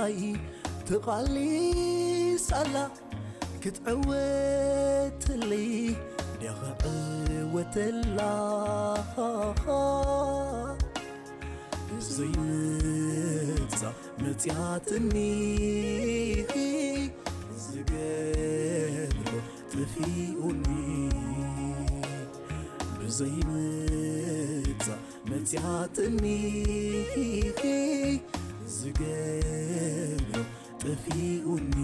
ኣይ ትቓሊስ ኣላ ክትዕወትለይ ደኽዕወተላ ዘይምጻ መጽያትኒ ዝገብሮ ጥፊኡኒ ብዘይምጻ መጽያትኒ ዝገብሮ ጥፊኡኒ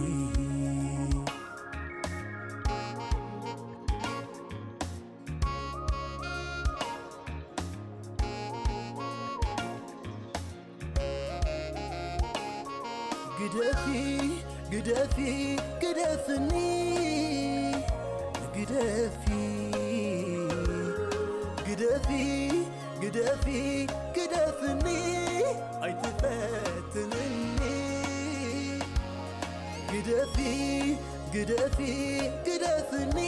ግደፊ ግደፊ ግደፍኒ ግደፊ ግደፊ ግደፊ ግደፍኒ ኣይትፈትንኒ ግደፊ ግደፊ ግደፍኒ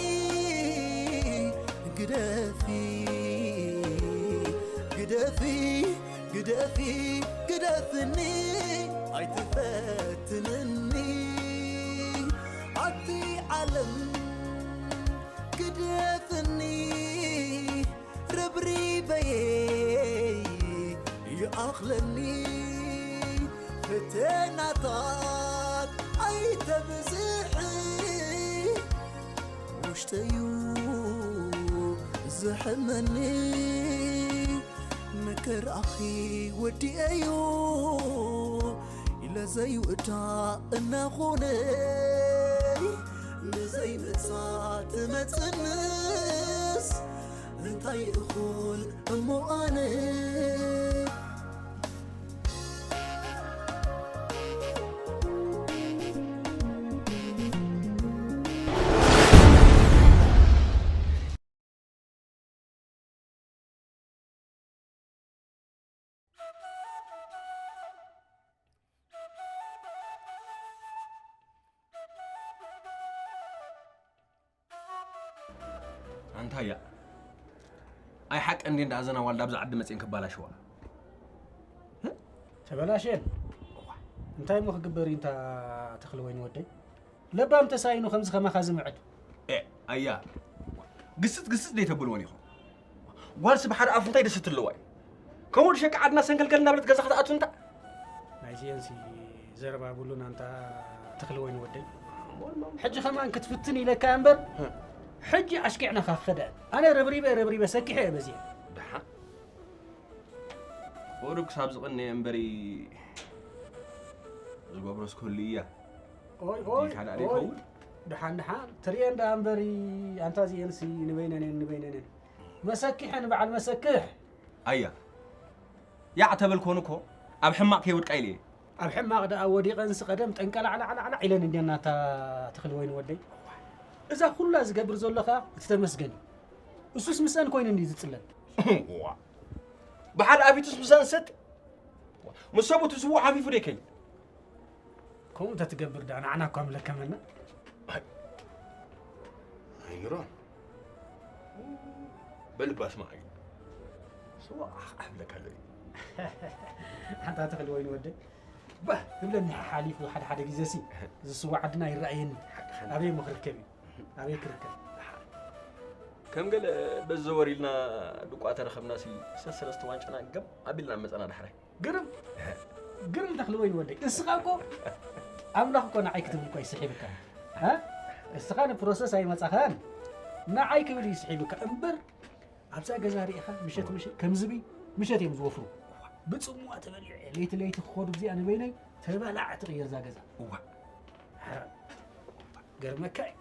ግደፊ ግደፊ ግደፊ ግደፍኒ ኣይትፈትንኒ ኣቲ ዓለም ግደፍኒ ርብሪበየይ ይኣኽለኒ ፈተናታት ኣይተብዝሒ ውሽጠዩ ዝሕመኒ መከራኺ ወዲኤዮ ኢለ ዘይውዳእ እናኾነ ንዘይምጻእ ትመጽንስ እንታይ እኹል እሞ ኣነ ኣንታያ ኣይ ሓቂ እንዴ እንዳ ኣዘና ዋልዳ ኣብዚ ዓዲ መፅን ክባላሽዋ ተበላሽየን እንታይ እሞ ክግበር እዩ እንታ ተኽሊ ወይኒ ወደይ ለባም ተሳኢኑ ከምዚ ከማኻ ዝምዕድ ኣያ ግስጥ ግስጥ ደይ ተብልወን ኢኹም ጓልሲ ብሓደ ኣፉ እንታይ ደስ ትለዋ እዩ ከምኡ ድሸቂ ዓድና ሰንከልከል እናብለት ገዛ ክትኣቱ እንታ ናይዚአንሲ ዘረባ ብሉን ኣንታ ተኽሊ ወይኒ ወደይ ሕጂ ከማን ክትፍትን ኢለካ እምበር ሕጂ ኣሽኪዕናኻ ክኸደ ኣነ ረብሪበ ረብሪበ ሰኪሐ እየ በዚአ ደሓን ቁሩብ ክሳብ ዝቕነ እምበሪ ዝገብሮስ ክህሉ እያ ኦይ ኦይ ካልእ ኦይ ይኸውን ደሓን ደሓን ትሪኤን ደኣ እምበሪ ኣንታ እዚኤንሲ ንበይነንን ንበይነንን መሰኪሐን በዓል መሰክሕ ኣያ ያዕ ተበልኮን እኮ ኣብ ሕማቕ ከይወድቃ ኢለ እየ ኣብ ሕማቕ ደኣ ወዲቐንሲ ቀደም ጠንቀላዕላዕላዕላዕ ኢለን እንድየን ናታ ተኽሊ ወይኒ ወደይ እዛ ኩላ ዝገብር ዘሎ ኸኣ እቲ ተመስገን እዩ እሱስ ምስአን ኮይኑ እንድዩ ዝጽለል ብሓደ ኣፊቱስ ምሳን ሰጥ ምስ ሰብኡት ስዉእ ሓፊፉ ደይከይድ ከምኡ እንተትገብር ደኣ ንዓና እኳ ምለከመና ኣይኑሮን በልባ ስማዕ እዩ ስዋ ዓኽ ዓብለካ ኣሎ እዩ ሓንታ ተኽሊ ወይኒ ወደይ ባህ ትብለኒ ሓሊፉ ሓደ ሓደ ግዜ ሲ እዚ ስዋ ዓድና ይረኣየኒ ኣበይ እሞ ክርከብ እዩ ኣበይ ክርከብ ከም ገለ በዚ ዘወር ኢልና ድቋ ተረኸብና ሲ ሰለስተ ዋንጫና ገም ኣቢልና መፀና ዳሕራይ ግርም ግርም ተኽሊ ወይኒ ወደይ እስኻ እኮ ኣምላኽ እኮ ንዓይ ክትብል እኮ ይስሒብካ እ እስኻ ንፕሮሰስ ኣይመጻኻን ንዓይ ክብል እዩ ስሒብካ እምበር ኣብዛ ገዛ ርኢኻ ምሸት ምሸት ከም ዝብኢ ምሸት እዮም ዝወፍሩ ብጽሙዋ ተበሊዐ ለይቲ ለይቲ ክኸዱ እዚኣ ንበይነይ ተባላዕ ትቕየር እዛ ገዛ እዋ ገርመካ እዩ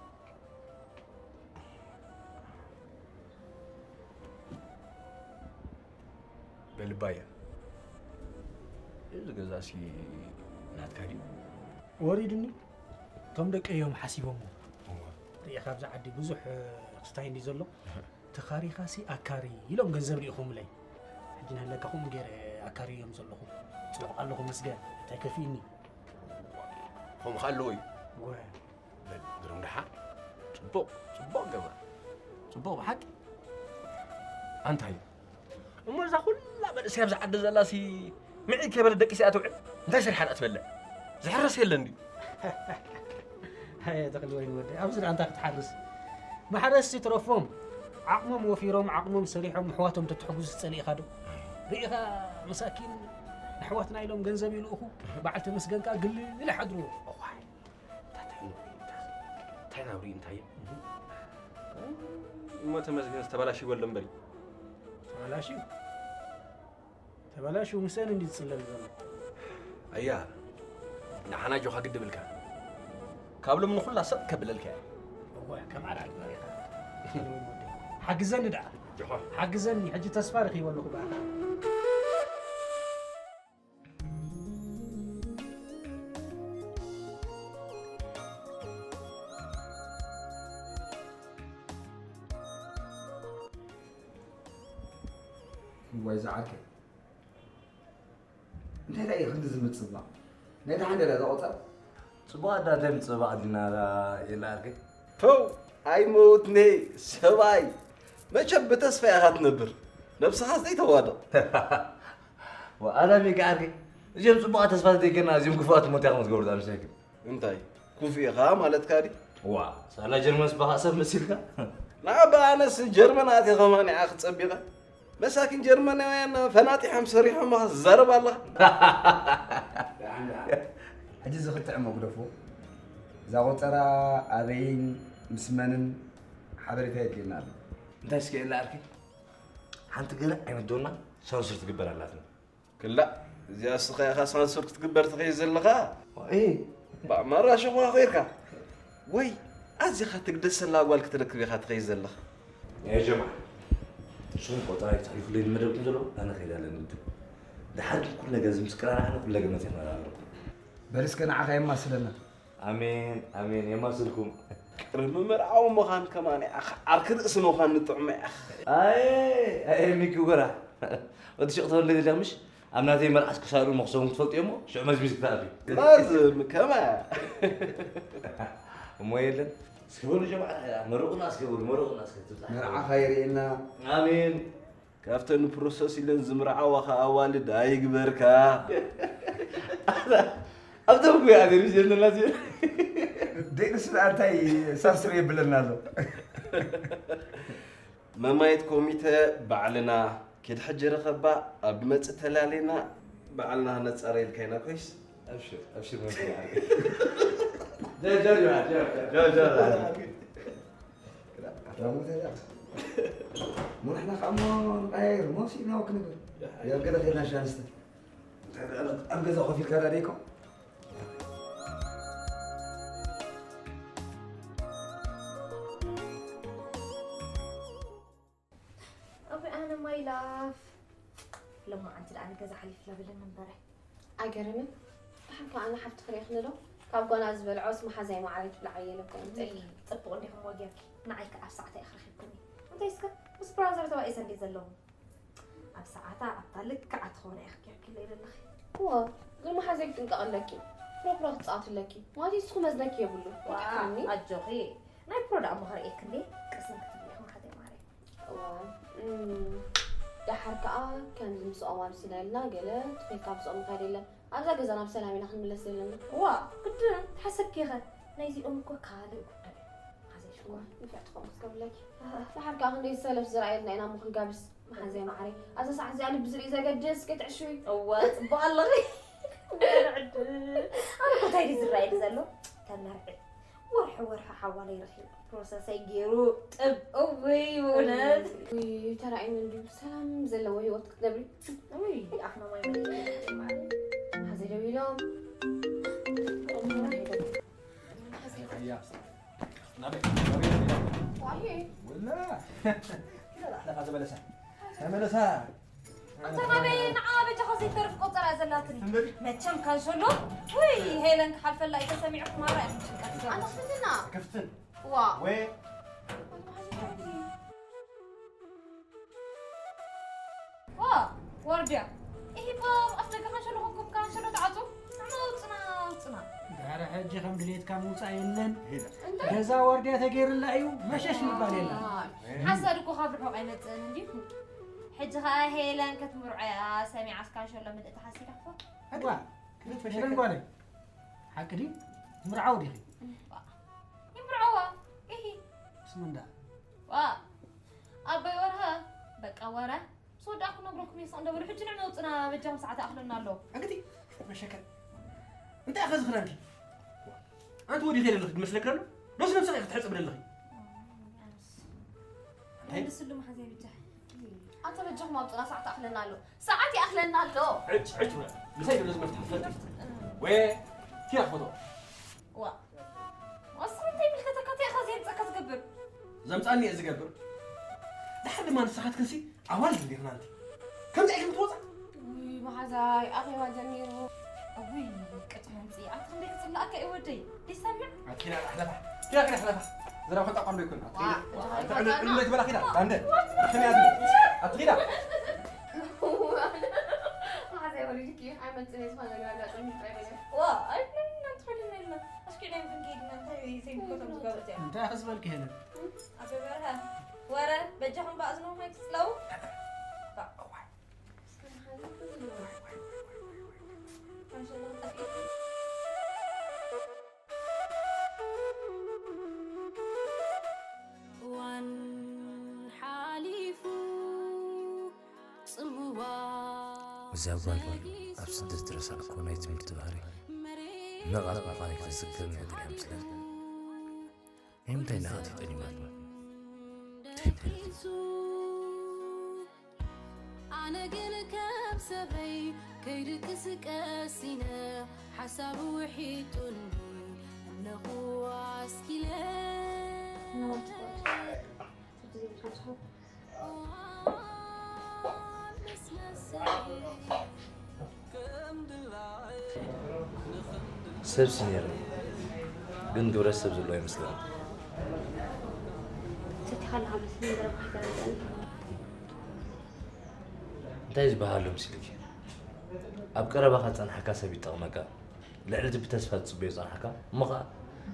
በልባያ እዚ ገዛሲ ናትካ ድዩ? ወሪድኒ እቶም ደቂ እዮም ሓሲቦሞ ርኢኻ ኣብዚ ዓዲ ብዙሕ ክስታይ እንዲ ዘሎ ተኻሪኻሲ ኣካሪ ኢሎም ገንዘብ ልኢኹምለይ ሕጂ ንህለካ ከምኡ ገይረ ኣካሪ እዮም ዘለኹ ፅቡቕ ኣለኹ መስገን እንታይ ከፊእኒ ከምኡ ከ ኣለዎ እዩ በል ግርም ደሓ ጽቡቕ ጽቡቕ ገብራ ጽቡቕ ብሓቂ ኣንታይ እዩ እሞ እዛ ኩላ መንእሰይ ኣብዚ ዓዲ ዘላሲ ምዒ ከይበለ ደቂስ እያ ትውዕል እንታይ ሰሪሓ ደኣ ትበልዕ ዝሕረስ የለን ድዩ? ሃየ ተኽሊ ወይኒ ወደይ፣ ኣብዚ ደኣ እንታይ ክትሓርስ? ማሕረስ ይትረፎም፣ ዓቕሞም ወፊሮም፣ ዓቕሞም ሰሪሖም፣ ኣሕዋቶም ተትሕጉዝ ትጸልእ ኢኻ ዶ? ርኢኻ መሳኪን ኣሕዋትና ኢሎም ገንዘብ ይልእኹ፣ በዓል ተመስገን ከኣ ግልል ይሓድርዎ። እዋይ፣ እንታይ እንታይ እንታይ እንታይ ናብሪ እንታይ እሞ ተመስገን ዝተበላሽ ይበል እምበሪ። ተበላሽዩ? ተበላሽዩ ምሰን እንዲ ዝጽለል ዘሎ። ኣያ፣ ንዓና ጆኻ ግድብልካ። ካብ ሎሚ ንኹላ ሰጥ ከብለልካ እያ። እወ፣ ከም ኣርኣድ መሪኻ። ሓግዘኒ ደኣ። ጆኻ። ሓግዘኒ፣ ሕጂ ተስፋ ረኺበ ኣለኹ ብኣኻ። እዋይ ዝዓርከይ፣ እንታይ ደኣ እዩ ክንዲ ዝምጽእ እባ? ናይ ደሓን ደኣ እዛ ቆጸራ? ጽቡቕ ኣዳ እንታይ ምጽባቕ ኣዲና የላ ዓርከይ? ተው ኣይመውትኔ ሰብኣይ፣ መቸም ብተስፋ ኢኻ ትነብር፣ ነብስኻ ዘይተዋድቕ። ኣዳም ኢካ ዓርከይ፣ እዚኦም ጽቡቓት ተስፋ ዘይከና እዚኦም ክፉኣት እሞ እንታይ ኢኹም ትገብሩ ዝኣምሰልኩም? እንታይ ኩፍ ኢኻ ማለትካ ድዩ? ዋ ሳላ ጀርመን ስባኻ ሰብ መሲልካ። ንዓባ ኣነስ ጀርመን ኣትየ ከማን ኢኻ ክጸቢቐ። መሳኪን ጀርመናውያን ፈናጢሖም ሰሪሖም ዝዛረብ ኣለኻ። ሕጂ እዚ ክትጥዕሞ ግደፎ። እዛ ቆጸራ ኣበይን ምስ መንን ሓበሬታ የድልየና ኣሎ። እንታይ እስኪ የለ ዓርኪ? ሓንቲ ገለ ዓይነት ዶና ሳንሱር ትግበር ኣላትና። ክላእ እዚኣ እስኻ ኢኻ ሳንሱር ክትግበር ትኸይድ ዘለኻ። እይ። ባእ ማራ ሸኾ ኮይርካ ወይ ኣዚኻ ትግደሰላ ጓል ክትረክብ ኢኻ ትኸይድ ዘለኻ። ያ ጀምዓ ንስኹም ቆጸራ ተሕልፉለይ ንመደብኩም ዘሎ ኣነ ከይድ ኣለኒ ውድብ። ድሓር ግን ኩሉ ነገር እዚ ምስ ቅራራሕና ኩሉ ነገር መጺእና ኣሎ። በል እስከ ንዓኻ የማስለና። ኣሜን ኣሜን የማስልኩም። ቅድሚ መርዓዊ ምዃን ከማን ኢኻ ዓርኪ ርእሲ ምዃን ንጥዕሞ ኢኻ። ኣየ ኣየ ሚኪ ጎራ ወዲ ሽቕ ተወለደ ጀምሽ ኣብ ናተይ መርዓስ ክሳሩ መኽሰቡን ክትፈልጡ እሞ ሽዑ መዝሚዝ ክትኣትዩ። ላዝም ከማ እሞ የለን እስኪ በሉ ጀምዓ መርቑና እስኪ በሉ መርቑና እስኪ ትብጻሕ። መርዓኻ የርእየና። ኣሜን። ካብተን ፕሮሰስ ኢለን ዝምርዓዋ ኸዓ ኣዋልድ ኣይግበርካ። ኣብቶም ጉያ ኣዘሪስ ዘለና ሲ ደቂ ስለ ኣንታይ ሳስር የብለና ኣሎ። መማየት ኮሚተ ባዕልና ኪድ ሕጂ ረኸባ ኣብ መጽእ ተላሌና ባዕልና ነጻረየልካ ኢና ኮይስ። ኣብሽር ኣብሽር መምስያ ጀርጀር ጀርጀር ጀርጀር ኣራሞት እያ። ሞናሕና ከዓ እሞ ንቀያየር ሞሲ ናወክ ነገር ያገለ ኸይድና ሻንስተ ኣብ ገዛ ኮፍ ኢልካ ዳደይኮ እውይ ኣነ ማይ ላፍ ሎማዓንቲ ደኣ ንገዛ ሓሊፍላ በለኒ እምበረ። ኣይገርምን። ደሓን ከኣ ኣነ ሓፍቲ ክሪእኽኒ ዶ? ካብ ጓና ዝበልዖስ መሓዛይ ማዓረይ ትብልዓየ ኢለ እኮ እየ ምፅእልኪ። ፅቡቕ እንዲኹም ወጊርኪ። ንዓይ ከኣ ኣብ ሰዓታ ኢኺ ረኺብክኒ። እንታይ እስከ ምስ ብራዘር ተባኢሰ እንድየ ዘለኹ። ኣብ ሰዓታ ኣብታ ልክዓ ትኾነ ኢኺ ጌርኪለይ ዘለኺ። እወ፣ ግን መሓዛይ ክጥንቀቕ ኣለኪ። ፕሮፕሮ ክትጻወቲ ኣለኪ። ማለት ንስኹ መዝነኪ የብሉ። ዋእ፣ ኣጆኺ። ናይ ፕሮ ደኣ እሞ ከርእየኪ እንዴ? ቅስን ክትብሊ ኢኺ መሓዛይ ማዓረይ። እዋ፣ እም፣ ደሓር ከኣ ከምዚ ምስኦም ኣምስና ኢልና ገለ ተኺልካ ምስኦም ምኻድ የለን። ኣብዛ ገዛና ብሰላም ኢና ክንምለስ ዘለና። እዋ፣ ግድን ተሓሰብኪ ኢኸ? ናይዚኦም እኮ ካልእ ጉዳይ እዩ። ሓዘይ ሽኮር። ንፍዕ ትኸውን ክገብለኪ። ኣህ። ደሓር ከኣ ክንደይ ሰለፍ ዝረኣየልና ኢና እሞ ክንጋብስ። መሓዘይ ማዓረይ። ኣብዛ ሰዓት እዚኣ ልቢ ዝርኢ ዘገድስ ከይትዕሽዊ። እዋ፣ ጽቡቕ ኣለኺ። ዕድል። ኣነ እኮ እንታይ ድዩ ዝረኣየኒ ዘሎ? ተመርዒ። ወርሒ ወርሒ ሓዋለይ ረኺቡ ፕሮሰሰይ ገይሩ ጥብ እውይ ብእውነት። ውይ ተራእዩኒ እንድዩ ሰላም ዘለዎ ህይወት ክትነብሪ። ውይ ኣፍና ማይ መሊኡ ማለት። ሓዘይ ደው ኢሎም። ዋሄ። ወላ። ተመለሳ። ተመለሳ። ኣንታ ናበይ ንዓ በጃኻ ዘይተርፍ ቆጸራ ዘላትኒ። መቸም ካንሸሎ ወይ ሄለን ክሓልፈላ እዩ ተሰሚዑ ክማራ እዩ ጭንቀት ይገብር። ኣንታ ክትፍትና። ክፍትን። ዋ። ወይ። ዋ፣ ዋርድያ። ይሄ ባብ ኣፍ ደገ ካንሸሎ ኮንኩም ካንሸሎ ተዓጹ። ንዓ ውጽና፣ ውጽና። ዳረ ሕጂ ከም ድሌትካ ምውጻእ የለን። እንታይ? ገዛ ዋርድያ ተገይርላ እዩ። መሸሽ ምባል የለን። ሓሳድ እኮ ካብ ርሑቕ ኣይመጽእን እንዲኹ። ሕጂ ኸኣ ሄለን ክትምርዖ እያ ሰሚዓስ ካንሸሎ ምልእቲ ሓሲዳ እኮ። ዋ፣ ሄለን ጓለይ። ሓቂ ድዩ? ትምርዓዊ ዲኺ? ይምርዓዋ። ኢሂ። ስም እንዳ። ዋ ኣበይ ወርሃ በቃ ወረ ምስ ወዳእኩ ነግረኩም እየ። ስቕ እንዳ በሉ ሕጂ ንዕ ነውፅና በጃኹም ሰዓት ይኣኽለና ኣሎ። ኣግቲ መሸከል እንታይ ኢኻ ዝኽረንኪ? ኣንቲ ወዲኺ ዘለኺ ዝመስለኪ ኣሎ? ዶስ ነብስኺ ኢኺ ትሕፅቢ ዘለኺ? መልስሉ መሓዘይ ብጃ ኣንተ በጃኹም ኣውፅና ሰዓት ይኣኽለና ኣሎ። ሰዓት ይኣኽለና ኣሎ። ዕጭ ዕጭ በል። ምሳይ ዘሎ ዝመፍትሕ ትፈልጢ? ወይ ቲያ ክፈቶ። ዋ ኣስኻ እንታይ ይምልከተካ እንታይ ኢኻ ዘየምፀካ ዝገብር? ዘምፃኒ እየ ዝገብር። ድሓር ድማ ንስኻትክንሲ ኣዋልድ እንዲኽና ኣንቲ ከምዚ ኢልክን ትወፃ? ውይ መሓዛይ ኣኼባ ጀሚሩ። ውይ ቅጭ መምፅኢ ኣቲ ክንደይ ክፅላእካ እዩ ወደይ ይሰምዕ? ኣትኪዳ ሕለፋ ኪዳ ኪዳ ሕለፋ ዘረባ ከጣቋሎ ይኮን ኣትኪዳ ዕሉ ዕሉ ትበላ ኪዳ ኣንደ ከመይ ኣትኪዳ ኣትኪዳ መሓዛይ ወሊድኪ ኣይመፅን እየ ዝኾነ ነገር ኣጋጥም ይጥራይ በለ ዋ ኣይኮነን እናትኾይልና ኢልና ኣስኪዕና ይምክን ከይድና እንታይ ዘይምልከቶም ዝገብር እዚኣ እንታይ ክዝበልክ ሄለን ኣበበርሀ ወረ በጃኹም በኣዝንኹም ኣይትፅለዉ። እዋን ሓሊፉ ጽምዋ እዛ ጓል ኣብ ስደት ዝረሳዕክዎ ናይ ትምህርቲ ባህሪ ነቓጽ ምዃነይ ክትዝክር ናይ ጥልያ ምስለን ናይ ምንታይ ነቓጺ ጠሊማትኒ እንታይ ማለት እዩ ኣነ ግን ከም ሰበይ ከይድቅስቀስ ኢነ ሓሳብ ውሒጡኒ ኣለኹ ኣስኪለ ሰብሲ ነይርኒ ግን ግብረ ሰብ ዘለዎ ኣይመስለኒ። ሰቲኻ ኣለኻ መስለኒ ደረባ ከይተረድአኒ። እንታይ ዝበሃል ኣሎ መሲልኪ? ኣብ ቀረባኻ ዝጸንሓካ ሰብ ይጠቕመካ። ልዕሊ እቲ ብተስፋ ትጽበዮ ዝጸንሓካ እሞ ኸኣ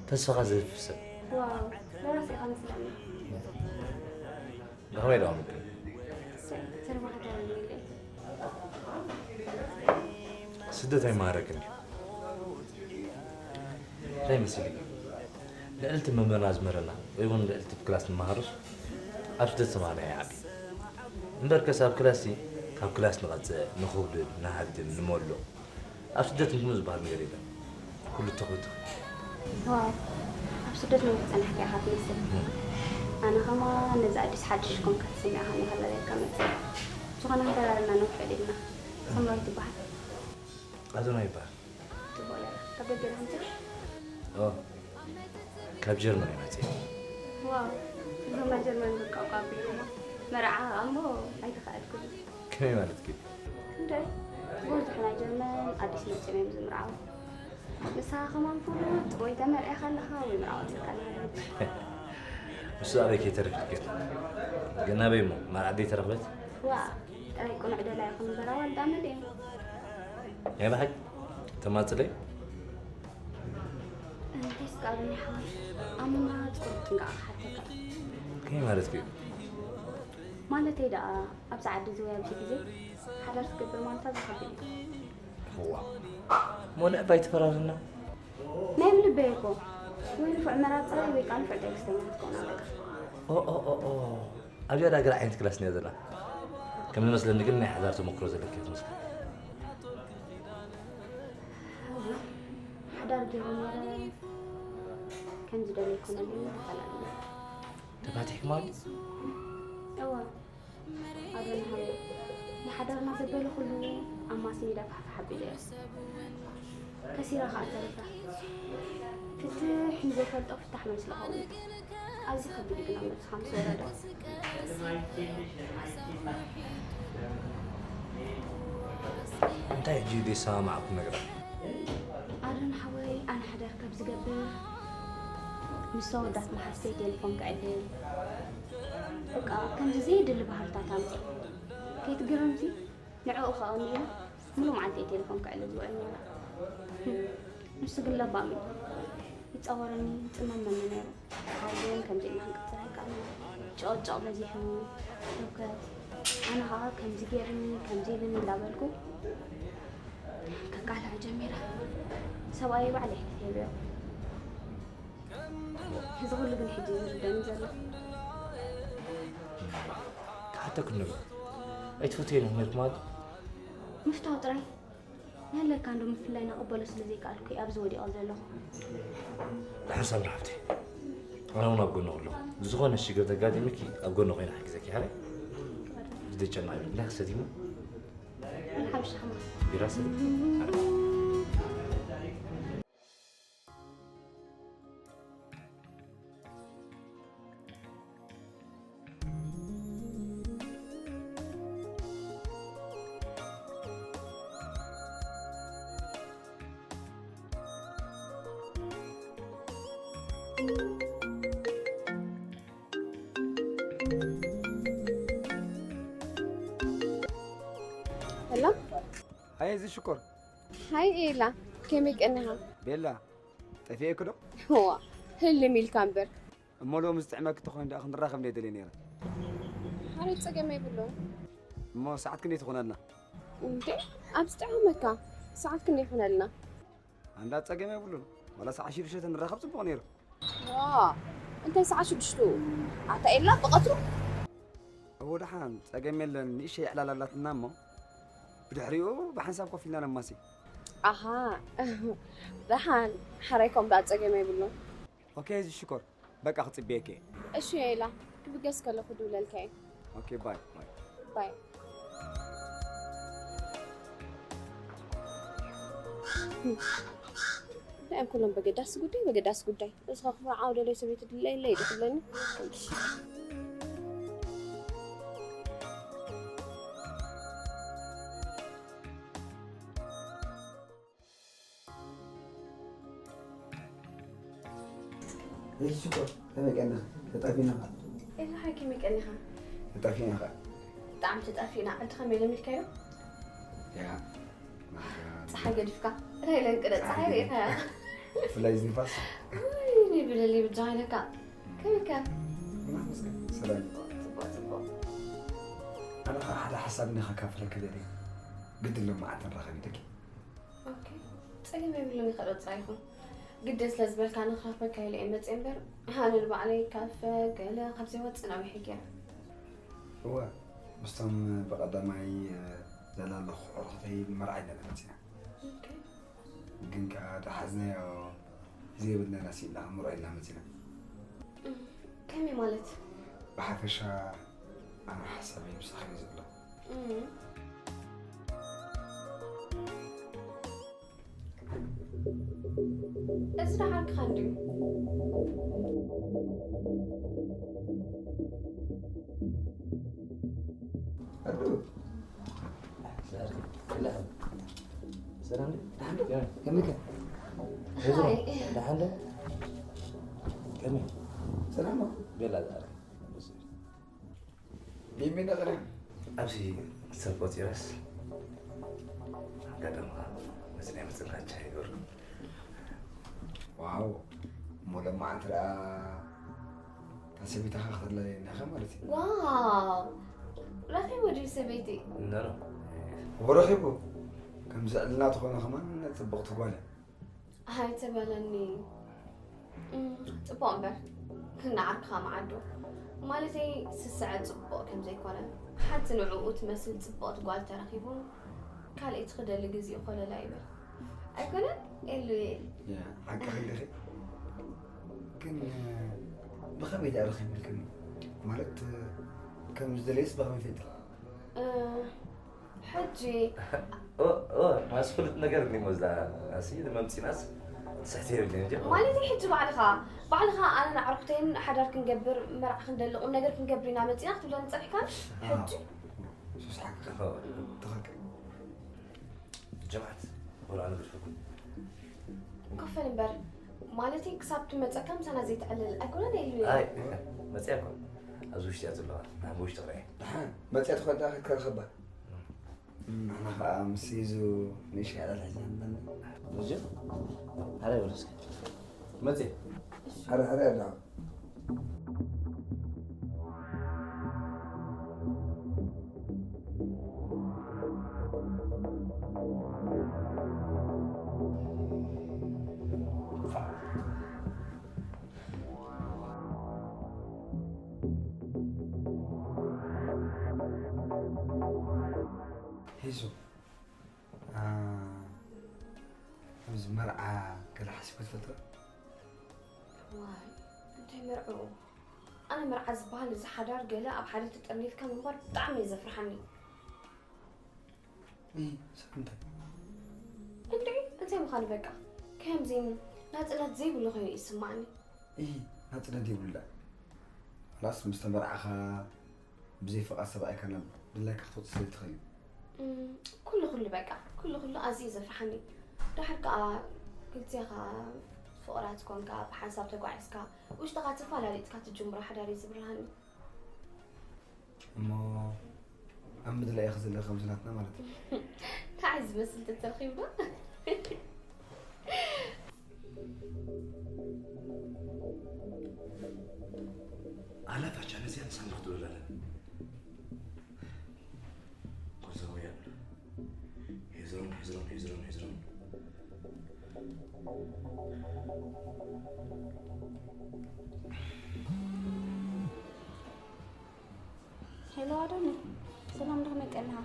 ተስፋኻ ዘህፍፍ ሰብ። ዋው ደራሲ ኢኻ መስለኒ። ብኸመይ ደኣ ምብል? ስድት ኣይመሃረክን ድዩ? እንታይ መሲልኪ? ልዕልቲ መምህርና ዝምህረና ወይ እውን ልዕልቲ ክላስ ንመሃሮስ ኣብ ስደት ተማሃርና ይዓቢ። እምበርከስ ኣብ ክላስሲ ካብ ክላስ ንቐጽዕ፣ ንኹብልል፣ ንሃድም፣ ንመሎ። ኣብ ስደት ንግምት ዝበሃል ነገር የለን። ኩሉ ተኽብትኽ። ዋው ኣብ ስደት ነዊሕ ጸኒሕካ ኢኻ ትመስል። ኣነ ኸማን ነዚ ኣዲስ ሓድሽ ኮንካ ተሰሚዕኻኒ ከለለካ መጽእ። ዝኾነ ክንፈራረና ነውሕ ዕድልና። ሰምራዊት ትበሃል። ኣዶና ይበሃል። ጽቡቕ ኔራ። ካብ ደገ ዲኻ መጺኻ? ኦ ካብ ጀርመን እየ መጺአ። ዋው እዞም ናይ ጀርመን በቃ እኳ ኣቢልኩሞ። መርዓ እሞ ኣይተኻኣልኩን። ከመይ ማለትኪ? ክንደይ ዝበዝሑ ናይ ጀርመን ኣዲስ መጺኦም እዮም ዝምርዓዉ። ንስኻ ከማን ፍሉጥ ወይ ተመርዒኻ ኣለኻ ወይ ምርዓው ኣቢልካ ኣለኻ። ንሱ ኣበይ ከይተረፍልክን ግን ኣበይ እሞ መርዓ ደይ ተረኽበት? ዋእ ጥራይ ቅኑዕ ደላይ ይኹን እምበር ኣዋልድ ኣመል እየን። ናይ ብሓቂ ተማጽለይ እንተይስ ከኣሉኒ ሓወይ ኣመና ጽቡቕ ጥንቃቐ ክሓተካ እዩ። ከመይ ማለትኪ እዩ? ማለተይ ደኣ ኣብዚ ዓዲ እዚ ወይ ኣብዚ ግዜ ሓዳር ክትገብር ማለት ኣዝዩ ከቢድ እዩ። እዋ እሞ ንዕባይ ትፈራርና? ናይ ብልበይ እኮ ወይ ንፉዕ መራጻይ ወይ ከኣ ንፉዕ ትዕግስተኛ ክትከውን ኣለካ። ኦ ኦ ኦ ኦ ኣብዚኣ ደኣ ገለ ዓይነት ክላስ እያ ዘላ። ከም ዝመስለኒ ግን ናይ ሓዳር ተመክሮ ዘለኪ እያ ትመስሊ። ሓዳር ገይረ ነይረ ከም ዝደለይኩ መሊኡ ተፈላለና። ተፋቲሕኪ ማለት? እወ። ኣዶና ሃየ ንሓዳርና ዘበለ ኩሉ ኣብ ማስ ሜዳ ፋሕፋሕ ኣቢለዮ። ከሲራ ከኣ ተሪፋ። ፍትሕ ንዘይፈልጦ ፍታሕ መልሲ ዝኸውን እዩ። ኣዝዩ ከቢድ እዩ ግን ኣብ ነብስኻ ምስ ወረደ። እንታይ ሕጂ ዘይሰማማዕኩ ነገር ኣሎ? ኣዶና ሓወይ ኣነ ሓዳር ካብ ዝገብር ምስ ኣወዳት መሓዝተይ ቴሌፎን ክዕልል በቃ ከምዚ ዘየድሊ ባህርታት ኣምፅእ ከይትግረምሲ ንዕኡ ከኣ እኒኢሉ ሙሉ መዓልቲ እየ ቴሌፎን ክዕልል ዝውዕል ነይረ። ንሱ ግን ለባም እዩ። ይፃወረኒ ይፅመመኒ ነይሩ። ሓው ግን ከምዚ ኢልና ክንቅፅል ኣይከኣልናን። ጭቕጭቕ በዚሑ፣ ህውከት። ኣነ ኸዓ ከምዚ ገይርኒ ከምዚ ኢልኒ እንዳበልኩ ከቃልዓ ጀሚራ። ሰብኣየይ ባዕለይ ሄብዮ። እዚ ኩሉ ግን ሕጂ እዩ ዝርደኒ ዘሎ። ክሓተክ እንዶ ኣይትፈትዮ ነይርክ ማለት? ምፍታው ጥራይ። ይሃለካ እንዶ ምፍላይ ናቕበሎ ስለ ዘይከኣልኩ እየ ኣብዚ ወዲቐ ዘለኹ። ድሓን ሳምሪ ሓፍተይ፣ ኣነ እውን ኣብ ጎንኺ ኣለኹ። ዝኾነ ሽግር ተጋጢምኪ ኣብ ጎንኺ ኮይነ ክሕግዘኪ። ሓራይ? ዝደጨና ይብል። እንታይ ክሰትይሞ? ሓብሻ ኸማ። ቢራ ሰትይ። ሄሎ። ኣየ፣ እዚ ሽኮር። ሃይ ኤላ፣ ከመይ ቀኒኻ? ቤላ፣ ጠፊኤኪ ዶ? እዋ፣ ህልም ኢልካ እምበር። እሞ ሎሚ ዝጥዕመኪ ተኾይኑ ደኣ ክንራኸብ እንደ ደልየ ነይረ። ሓረይ ጸገም የብሉን። እሞ ሰዓት ክንደይ ትኾነልና? እንዴ፣ ኣብ ዝጥዕመካ ሰዓት ክንደይ ይኾነልና? ኣንዳ ጸገም የብሉን። ዋላ ሰዓት ሽዱሽተ ንራኸብ ጽቡቕ ነይሩ። ዋ፣ እንታይ ሰዓት ሽዱሽተ? ኣታ ኤላ ብቐትሩ? እዎ ደሓን፣ ጸገም የለን። ንእሽተይ ዕላል ኣላትና እሞ ብድሕሪኡ ብሓንሳብ ኮፍ ኢልና ነማሲ። ኣሃ፣ ደሓን፣ ሓራይ ከምኡ ደኣ ጸገም የብሉን። ኦኬ፣ እዚ ሽኮር፣ በቃ ክጽበየኪ እየ። እሺ፣ ኤላ፣ ክብገስ ከለኹ ድውለልካ እየ። ኦኬ፣ ባይ፣ ባይ። ባይ። እንታይ እዮም ኩሎም በገዳሲ ጉዳይ፣ በገዳሲ ጉዳይ። እስኻ ክፉ ዓውደ ለይ ሰበይቲ ድለየለይ ዶ ትብለኒ? እሺ እኮ፣ ከመይ ቀኒኺ? ተጣፊእና ኸዓ። ኤላ ሓኪም ይቀኒኻ። ተጣፊእና ኸዓ። ብጣዕሚ ተጣፊእና። ዓዲ ከመይ ለሚድካዮ? ያ። ጸሓይ ገዲፍካ። ናይ ለንቅነ ጸሓይ ጸሓይ ርኢኻያ። ብፍላይ እዚ ንፋስ። ውይ፣ ብለሊ ብጃ ኢለካ። ከመይ ከ? ኣምላኽ ይመስገን፣ ሰላም እዩ። ጽቡቕ፣ ጽቡቕ። ኣነ ኸዓ ሓደ ሓሳብ እንዲኻ ካፍለኪ ደልየ። ግድን ሎማዓንቲ ንራኸብ ኢለኪ። ኦኬ። ጸገም የብሉን፣ ይኸዶ ጥራይ ይኹን። ግድን ስለ ዝበልካ ንኽረኽበካ ኢለ እየ መጽየ እምበር፣ ኣነ ንባዕለይ ካፈ ገለ ካብ ዘይወጽእ ነዊሕ ገይረ። እወ፣ ምስቶም ብቐዳማይ ዘላለኹ ኣዕሩኽተይ መርዓ ኢና መጺና። ኦኬ። ግን ከኣ ዝሓዝናዮ ዘይብልና ኢና ስኢልና ክንምርዖ ኢልና መጺና። እም፣ ከመይ ማለት? ብሓፈሻ ኣነ ሓሳበይ ምሳኺ እዩ ዘሎ። እም። እዚ ደሓንካ እንድዩ? ኣዱ። ሰላም። ከመይ ከ? ሃይ። ደሓን ዶ? ከመይ? ሰላም ነው? ቤላ ዛሬ። ቢሚ ነቕረ። ኣብዚ ሰብ ቆጺረስ ኣጋጣሚ መጽናይ ምጽናቻ ይገብሩ። ዋው፣ እሞ ሎማዓንቲ ደኣ እታ ሰበይትኻ ክትለለየና ኢኻ ማለት እዩ። ዋው! ረኺቡ ድዩ ሰበይቲ? ኖ፣ ኖ። እዎ ረኺቡ። ከም ዘዕልና ተኾነ ከማን ጽብቕቲ ጓል እያ። ኣይትበለኒ። እም፣ ጽቡቕ እምበር፣ ንዓርክኻ መዓዱ። ማለተይ፣ ስስዐ ጽቡቕ ከም ዘይኮነ፣ ሓንቲ ንዕኡ ትመስል ጽብቕቲ ጓል ተረኺቡ፣ ካልኣይቲ ክደሊ ግዜኡ ኮለላ ይበል። ኣይኮነን? ኤሉየ። ያ፣ ሓቅኺ ኣለኺ። ግን፣ ብኸመይ ደኣ ረኺብልክኒ? ማለት፣ ከም ዝደለየስ ብኸመይ ፈሊጥኪ? እ፣ ሕጂ ኦ፣ ኦ፣ ማስ ፍሉጥ ነገር እኒሞ እዛ፣ ኣሲ፣ መምጺናስ ትስሕቲ የብልኝ እንጂ። ማለት ሕጂ ባዕልኻ፣ ባዕልኻ ኣነ ንዓርኩተይን ሓዳር ክንገብር፣ መርዓ ክንደሊ፣ ቁም ነገር ክንገብር ኢና መጺና ክትብለኒ ጸኒሕካ? ኣዎ። ሕጂ? ሱስ ሓቅኻ። ኦ። ትኽክል። ጀማዓት፣ ወላ ኣነ ግድፈኩም። ኮፈል እምበር፣ ማለተይ ክሳብ ትመጸካ ምሳና ዘይትዕልል ኣይኮነን ኢሉ እየ። ኣይ፣ መጺኣ እኮ። ኣብዚ ውሽጢ እያ ዘለዋ። ናብ ውሽጢ ክረኣያ። ደሓን፣ መጺኣ ትኾን ደኣ ክትከርኸባ? እም። ንሕና ኸዓ ምስ ይዙ ንእሽተይ ዕላል ሒዝና ንመን። ልጅ? ኣረ ይበል እስኪ። መጺ። ኣረ፣ ኣረ፣ ኣለኹ። ሒሱ ኣብዚ መርዓ ገለ ሓሲብካ ትፈልጥ ዶ? ዋይ እንታይ መርዕኡ? ኣነ መርዓ ዝበሃል እዚ ሓዳር ገለ ኣብ ሓደ ተጠርኒፍካ ምንባር ብጣዕሚ እዩ ዘፍርሓኒ። እ ስለምንታይ? እንድዒ እንታይ ምዃኑ በቃ ከምዚ ናጽነት ዘይብሉ ኮይኑ እዩ ዝስማዓኒ። እ ናጽነት የብሉላ። ላስ ምስ ተመርዓኻ ብዘይ ፍቓድ ሰብኣይካ ናብ ድላይካ ክትወጽእ ስለ ትኽእል እዩ። እም፣ ኩሉ ኩሉ በቃ ኩሉ ኩሉ ኣዝዩ ዘፍርሓኒ። ደሓር ከኣ ክልቴኻ ፍቑራት ኮንካ ብሓንሳብ ተጓዒዝካ ውሽጥኻ ተፈላለጥካ ትጅምሮ ሓዳር እዩ ዝብርሃኒ። እሞ ኣብ ምድላይ ኢኺ ዘለኺ ከምዚ ናትና ማለት እዩ። እንታይ ዝመስል ተተረኺቡ ዶ? ኣላ ፋቻ ነዚኣ ንሳን ክትብል ኣለና። ኮንሰሮያን ሄዝሮን ሄዝሮን ሄዝሮን ሄዝሮን ሄሎ ኣዶኒ፣ ሰላም ዶ ከመይ ቀኒኻ?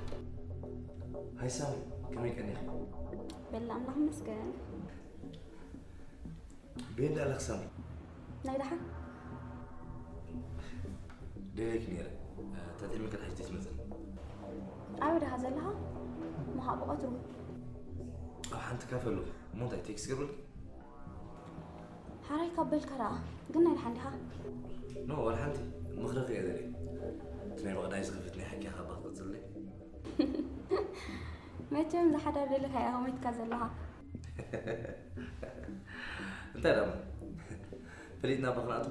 ሃይ ሳሚ፣ ከመይ ቀኒኻ? በል ኣምላኽ ይመስገን። ቤንዳ ኣለኽ ሳሚ? ናይ ደሓን ደለይክ ነይረ። ተጠሚካ ሕጂ ትመፅእ። ኣበይ ደኻ ዘለኻ? ምዃ ብቐትሩ ኣብ ሓንቲ ካፈ ኣለኹ። እሞ እንታይ ቴክስት ገርበልኪ? ሓራይ ካብ በልካ ደኣ ግን ናይ ደሓን ዲኻ? ኖ፣ ዋላ ሓንቲ ምኽርኺ እየ ደልየ። እቲ ናይ ብቕዳይ ዝኸፍት ናይ ሓቂ ካባ ክቕጽለይ። መቸም ዝሓዳር ደሊኻ ኢኻ ሞይትካ ዘለኻ። እንታይ ደኣ ፈሊጥና እባ ክንኣቱ።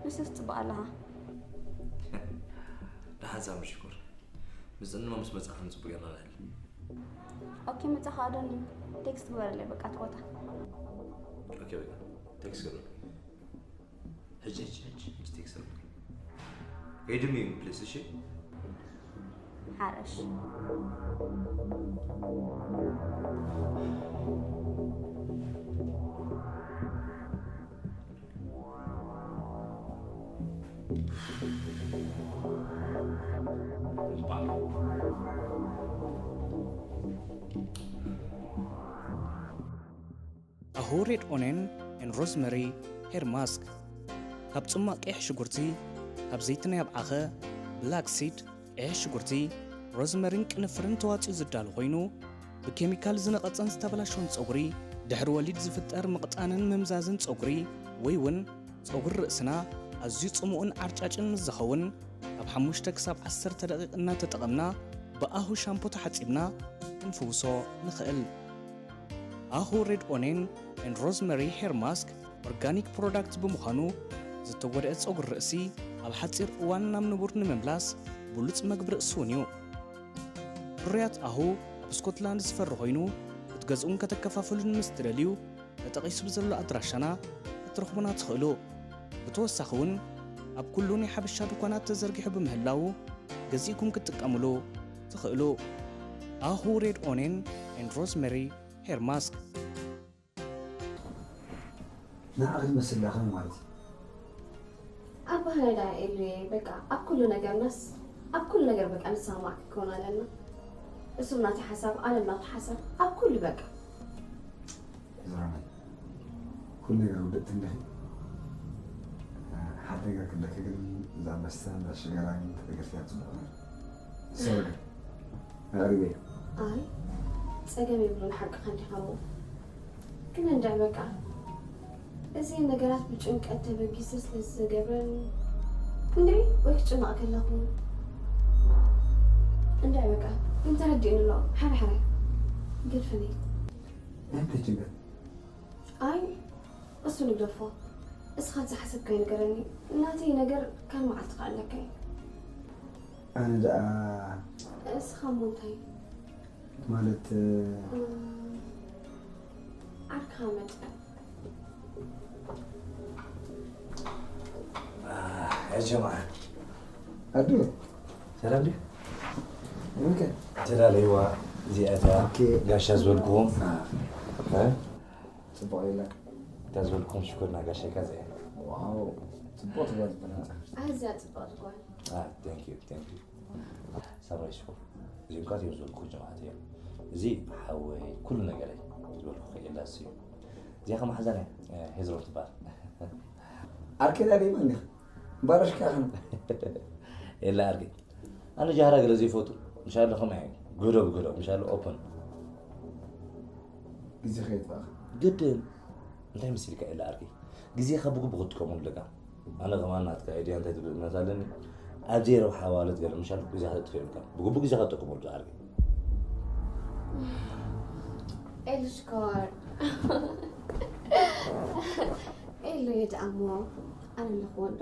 ንሱስ ጽቡቕ ኣለኻ። ደሓን ሳሚ ሽኮር። ምስ እንማ ምስ መጻእኻ ንጽቡቕ ጌርና ንሕል። ኦኬ መጻኻ ኣዶኒ ቴክስት ግበረለይ በቃ እቲ ቦታ። ኦኬ በቃ ቴክስት ገርበልኪ። ሕጂ ሕጂ ሕጂ ሕጂ ቴክስት ገርበልኪ። ኤድሚ ፕሊስ እሺ። ሓረሽ ኣሁ ሬድ ኦኔን ኤን ሮዝመሪ ሄር ማስክ። ካብ ጽማቕ ቀይሕ ሽጉርቲ፣ ካብ ዘይቲ ናይ ኣብዓኸ፣ ብላክ ሲድ፣ ቀይሕ ሽጉርቲ፣ ሮዝመሪን ቅንፍርን ተዋጺኡ ዝዳሎ ኮይኑ፣ ብኬሚካል ዝነቐጸን ዝተበላሸወን ጸጉሪ፣ ድሕሪ ወሊድ ዝፍጠር ምቕጣንን ምምዛዝን ጸጉሪ፣ ወይ እውን ጸጉሪ ርእስና ኣዝዩ ጽሙእን ዓርጫጭን ምስ ዝኸውን፣ ካብ ሓሙሽተ ክሳብ ዓሰርተ ደቂቕ እናተጠቐምና ብኣሁ ሻምፖ ተሓጺብና ክንፍውሶ ንኽእል። ኣሁ ሬድ ኦኔን ኤንድ ሮዝመሪ ሄር ማስክ ኦርጋኒክ ፕሮዳክት ብምዃኑ፣ ዝተጎድአ ጸጉሪ ርእሲ ኣብ ሓጺር እዋን ናብ ንቡር ንምምላስ ብሉጽ መግቢ ርእሲ እውን እዩ። ፍርያት ኣሁ ኣብ ስኮትላንድ ዝፈሪ ኮይኑ፣ ክትገዝኡን ከተከፋፍሉን ምስ ትደልዩ፣ ተጠቒሱ ብዘሎ ኣድራሻና ክትረኽቡና ትኽእሉ። ብተወሳኺ እውን ኣብ ኩሉ ናይ ሓበሻ ድኳናት ተዘርጊሑ ብምህላዉ፣ ገዚእኩም ክትጥቀምሉ ትኽእሉ። ኣሁ ሬድ ኦኔን ኤንድ ሮዝመሪ ሄር ማስክ። ንዓኺ ዝመስል ዳኸመ ማለት እዩ። ኣባህና ዳ ኤሉየ በቃ ኣብ ኩሉ ነገርናስ ኣብ ኩሉ ነገር በቃ ንሰማማዕ ክንከውን ኣለና። እሱም ናተይ ሓሳብ ኣለም ናቱ ሓሳብ ኣብ ኩሉ በቃ። ዝረመይ ኩሉ ነገር ውድእቲ እንዲኺ። ሓደ ነገር ክብለኪ ግን እዛ መስተ እንዳ ሽጋራን ተደገፍያ ጽቡቕ ነገር። ሶሪ ግን ኣቕሪበዮ። ኣይ ጸገም የብሉን ሓቅኻ እንዲኻ እሞ ግን እንድዕ በቃ እዚ ነገራት ብጭንቀት ተበጊሰ ስለ ዝገብረን እንድዒ ወይ ክጭነቕ ከለኹ እንድዕ በቃ ግን ተረዲኡኒ ኣሎ። ሓረ ሓረ ገድፈኒ። እንታይ ጭንቀት? ኣይ እሱ ንግደፎ። እስኻ ዝሓሰብካዮ ንገረኒ። ናተይ ነገር ካብ መዓልቲ ክኣለካ እዩ። ኣነ ደኣ እስኻ እሞ እንታይ? ማለት ዓርክኻ መጠን ሕጂ ማዓ ኣዱ ሰላም ድዩ? ኦኬ ተላለይዋ እዚኣታ ኦኬ። ጋሻ ዝበልኩኹም እ? ጽቡቕ ኢላ እታ ዝበልኩኹም ሽኮርና ጋሻ እዚኣ ዋው ጽቡቕ ትጓዝ በናታ ኣዝያ ጽብቕቲ ጓል። Thank you, thank you. ሳምራይ ሽኮር፣ እዚኦም ካት እዮም ዝበልኩ ጀማዓት እዮም። እዚ ሓወይ ኩሉ ነገረይ ዝበልኩ ከየላስ እዩ። እዚኣ ከማሓዛን እያ፣ ሄዝሮም ትበሃል። ኣርኬዳ ደይማ እንዲኻ ባረሽካ ኸን የላ ኣርጌ፣ ኣነ ጃህራ ገለ ዘይፈቱ። ምሻሎ ከመይ እዩ? ገዶ ብገዶ ምሻሎ ኦፕን። ግዜ ከየጥፋእካ። ግድን እንታይ መሲልካ የላ ኣርጌ፣ ግዜኻ ብግቡእ ክትጥቀመሉ ኣለካ። ኣነ ከማን ናትካ ኤድያ እንታይ ትብል እምነት ኣለኒ። ኣብ ዘይረብሓ ዋለት ገለ ምሻል ግዜኻ ተጥፍእ የብልካ። ብግቡእ ግዜኻ ትጥቀመሉ ኣርጌ። ኤሉ ሽኮር። ኤሉ ይድኣሞ ኣነ ኣለኹ ወዶ።